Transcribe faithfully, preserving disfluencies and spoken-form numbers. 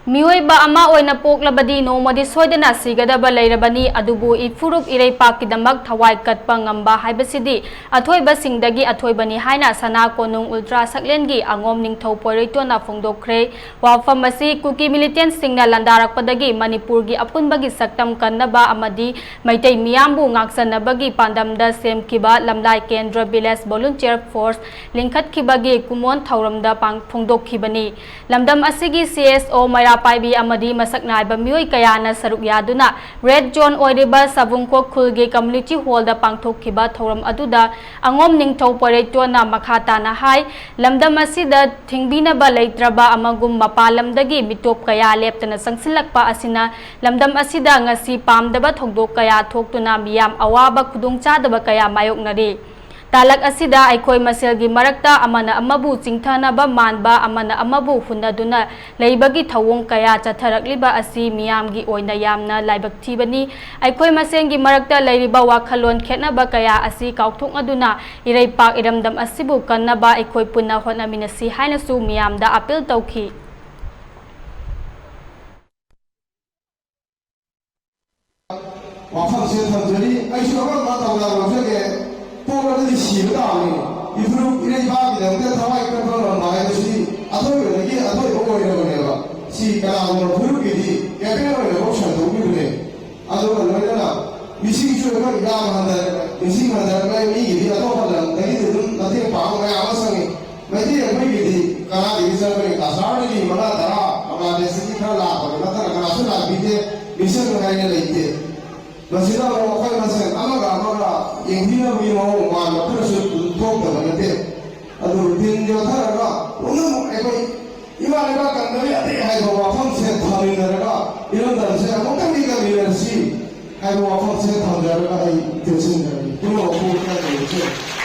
ꯃꯤꯑꯣꯏꯕ ꯑꯃ ꯑꯣꯏꯅ ꯄꯣꯛꯂꯕꯗꯤ ꯅꯣꯡꯃꯗꯤ ꯁꯣꯏꯗꯅ ꯁꯤꯒꯗꯕ ꯂꯩꯔꯕꯅꯤ, ꯑꯗꯨꯕꯨ ꯏꯐꯨꯔꯨꯞ ꯏꯔꯩꯄꯥꯛꯀꯤꯗꯃꯛ ꯊꯋꯥꯏ ꯀꯠꯄ ꯉꯝꯕ ꯍꯥꯏꯕꯁꯤꯗꯤ ꯑꯊꯣꯏꯕꯁꯤꯡꯗꯒꯤ ꯑꯊꯣꯏꯕꯅꯤ ꯍꯥꯏꯅ ꯁꯅꯥ ꯀꯣꯅꯨꯡ ꯎꯜꯇ꯭ꯔꯥ ꯁꯛꯂꯦꯟꯒꯤ ꯑꯉꯣꯝ ꯅꯤꯡꯊꯧ ꯄꯣꯏꯔꯩꯇꯣꯟꯅ ꯐꯣꯡꯗꯣꯛꯈ꯭ꯔꯦ꯫ ꯋꯥꯐꯝ ꯑꯁꯤ ꯀꯨꯀꯤ ꯃꯤꯂꯤꯇꯦꯟꯠꯁꯤꯡꯅ ꯂꯥꯟꯗꯥꯔꯛꯄꯗꯒꯤ ꯃꯅꯤꯄꯨꯔꯒꯤ ꯑꯄꯨꯟꯕꯒꯤ ꯁꯛꯇꯝ ꯀꯟꯅꯕ ꯑꯃꯗꯤ ꯃꯩꯇꯩ ꯃꯤꯌꯥꯝꯕꯨ ꯉꯥꯛꯆꯅꯕꯒꯤ ꯄꯥꯟꯗꯝꯗ ꯁꯦꯝꯈꯤꯕ ꯂꯝꯂꯥꯏ ꯀꯦꯟꯗ꯭ꯔ ꯚꯤꯂꯦꯖ ꯚꯣꯂꯨꯟꯇꯤꯌꯔ ꯐꯣꯔꯁ ꯂꯤꯡꯈꯠꯈꯤꯕꯒꯤ ꯀꯨꯃꯣꯟ ꯊꯧꯔꯝꯗ ꯄꯥꯡ-, ꯐꯣꯡꯗꯣꯛꯈꯤꯕꯅꯤ꯫ ꯂꯝꯗꯝ ꯑꯁꯤꯒꯤ ꯁꯤ ꯑꯦꯁ ꯑꯣ ꯃꯩꯔꯥ ꯄꯥꯏꯕꯤ ꯑꯃꯗꯤ ꯃꯁꯛ ꯅꯥꯏꯕ ꯃꯤꯑꯣꯏ ꯀꯌꯥꯅ ꯁꯔꯨꯛ ꯌꯥꯗꯨꯅ ꯔꯦꯗ ꯖꯣꯟ ꯑꯣꯏꯔꯤꯕ ꯁꯥꯕꯨꯡꯈꯣꯛ ꯈꯨꯜꯒꯤ ꯀꯝꯃ꯭ꯌꯨꯅꯤꯇꯤ ꯍꯣꯜꯗ ꯄꯥꯡꯊꯣꯛꯈꯤꯕ ꯊꯧꯔꯝ ꯑꯗꯨꯗ ꯑꯉꯣꯝ ꯅꯤꯡꯊꯧ ꯄꯣꯏꯔꯩꯇꯣꯟꯅ ꯃꯈꯥ ꯇꯥꯅ ꯍꯥꯏ, ꯂꯝꯗꯝ ꯑꯁꯤꯗ ꯊꯤꯡꯕꯤꯅꯕ ꯂꯩꯇ꯭ꯔꯕ ꯑꯃꯒꯨꯝ ꯃꯄꯥꯟ ꯂꯝꯗꯒꯤ ꯃꯤꯇꯣꯞ ꯀꯌꯥ ꯂꯦꯞꯇꯅ ꯆꯪꯁꯤꯜꯂꯛꯄ ꯑꯁꯤꯅ ꯂꯝꯗꯝ ꯑꯁꯤꯗ ꯉꯁꯤ ꯄꯥꯝꯗꯕ ꯊꯧꯗꯣꯛ ꯀꯌꯥ ꯊꯣꯛꯇꯨꯅ ꯃꯤꯌꯥꯝ ꯑꯋꯥꯕ ꯈꯨꯗꯣꯡꯆꯥꯗꯕ ꯀꯌꯥ ꯃꯥꯌꯣꯛꯅꯔꯤ꯫ ꯇꯥꯂꯛ ꯑꯁꯤꯗ ꯑꯩꯈꯣꯏ ꯃꯁꯦꯜꯒꯤ ꯃꯔꯛꯇ ꯑꯃꯅ ꯑꯃꯕꯨ ꯆꯤꯡꯊꯅꯕ ꯃꯥꯟꯕ, ꯑꯃꯅ ꯑꯃꯕꯨ ꯍꯨꯟꯅꯗꯨꯅ ꯂꯩꯕꯒꯤ ꯊꯧꯑꯣꯡ ꯀꯌꯥ ꯆꯠꯊꯔꯛꯂꯤꯕ ꯑꯁꯤ ꯃꯤꯌꯥꯝꯒꯤ ꯑꯣꯏꯅ ꯌꯥꯝꯅ ꯂꯥꯏꯕꯛ ꯊꯤꯕꯅꯤ꯫ ꯑꯩꯈꯣꯏ ꯃꯁꯦꯟꯒꯤ ꯃꯔꯛꯇ ꯂꯩꯔꯤꯕ ꯋꯥꯈꯜꯂꯣꯟ ꯈꯦꯠꯅꯕ ꯀꯌꯥ ꯑꯁꯤ ꯀꯥꯎꯊꯣꯛꯅꯗꯨꯅ ꯏꯔꯩꯄꯥꯛ ꯏꯔꯝꯗꯝ ꯑꯁꯤꯕꯨ ꯀꯟꯅꯕ ꯑꯩꯈꯣꯏ ꯄꯨꯟꯅ ꯍꯣꯠꯅꯃꯤꯟꯅꯁꯤ ꯍꯥꯏꯅꯁꯨ ꯃꯤꯌꯥꯝꯗ ꯑꯥꯄꯤꯜ ꯇꯧꯈꯤ꯫ ꯋꯥꯐꯝꯁꯦ ꯊꯝꯖꯔꯤ꯫ ꯑꯩꯁꯨ ꯑꯉꯝꯕ ꯊꯧꯗꯥꯡ ꯂꯧꯖꯒꯦ꯫ ꯄꯣꯛꯂꯕꯗꯤ ꯁꯤꯕ ꯇꯥꯕꯅꯤ꯫ ꯏꯐꯨꯔꯨꯞ ꯏꯔꯩꯄꯥꯛꯀꯤꯗꯃꯛꯇ ꯊꯋꯥꯏ ꯀꯠꯄ ꯉꯝꯕ ꯍꯥꯏꯕꯁꯤ ꯑꯊꯣꯏꯕꯗꯒꯤ ꯑꯊꯣꯏꯕ ꯑꯣꯏꯔꯕꯅꯦꯕ꯫ ꯁꯤ ꯀꯅꯥꯒꯨꯝꯕ ꯐꯨꯔꯨꯞꯀꯤꯗꯤ ꯀꯦꯞꯇꯦꯟ ꯑꯣꯏꯅꯐꯥꯎ ꯁꯟꯗꯣꯛꯂꯤꯕꯅꯦ꯫ ꯑꯗꯨꯒ ꯂꯣꯏꯅꯅ ꯃꯤꯁꯤꯡꯁꯨ ꯑꯩꯈꯣꯏ ꯌꯥꯝ ꯍꯟꯊꯔꯦ꯫ ꯃꯤꯁꯤꯡ ꯍꯟꯊꯔꯛꯂꯦ꯫ ꯃꯤꯒꯤꯗꯤ ꯑꯇꯣꯞꯄ ꯂꯝꯗꯒꯤꯗꯤ ꯑꯗꯨꯝ ꯃꯇꯦꯡ ꯄꯥꯡꯕ ꯃꯌꯥꯝ ꯑꯃ ꯆꯪꯉꯤ꯫ ꯃꯩꯇꯩ ꯑꯩꯈꯣꯏꯒꯤꯗꯤ ꯀꯅꯥꯗꯒꯤ ꯆꯪꯒꯅꯤ? ꯀꯁꯥꯔꯗꯒꯤ ꯃꯉꯥ ꯇꯔꯥ, ꯕꯪꯒ꯭ꯂꯥꯗꯦꯁꯇꯒꯤ ꯈꯔ ꯂꯥꯛꯄꯗꯨ ꯅꯠꯇꯅ ꯀꯅꯥꯁꯨ ꯂꯥꯛꯄꯤꯗꯦ꯫ ꯃꯤꯁꯟ ꯍꯥꯏꯅ ꯂꯩꯇꯦ꯫ ꯃꯁꯤꯗ ꯑꯃꯨꯛ ꯑꯩꯈꯣꯏ ꯃꯁꯦꯟ ꯑꯃꯒ ꯑꯃꯒ ꯌꯦꯡꯊꯤꯅꯕꯒꯤ ꯃꯑꯣꯡ ꯃꯥꯟꯕ ꯈꯔꯁꯨ ꯑꯗꯨꯝ ꯊꯣꯛꯇꯕ ꯅꯠꯇꯦ꯫ ꯑꯗꯨꯕꯨ ꯇꯤꯝ ꯌꯣꯠꯊꯔꯒ ꯄꯨꯝꯅꯃꯛ ꯑꯩꯈꯣꯏ ꯏꯃꯥ ꯂꯩꯕꯥꯛ ꯀꯟꯕ ꯌꯥꯗꯦ ꯍꯥꯏꯕ ꯋꯥꯐꯝꯁꯦ ꯊꯝꯃꯤꯟꯅꯔꯒ ꯏꯔꯝꯗꯝꯁꯦ ꯑꯃꯨꯛꯇꯪꯗꯤ ꯀꯟꯃꯤꯟꯅꯔꯁꯤ ꯍꯥꯏꯕ ꯋꯥꯐꯝꯁꯦ ꯊꯝꯖꯔꯒ ꯑꯩ ꯇꯦꯟꯁꯤꯟꯖꯔꯒꯦ꯫ ꯄꯨꯝꯅꯃꯛꯄꯨ ꯈꯔ ꯇꯧꯖꯔꯤ꯫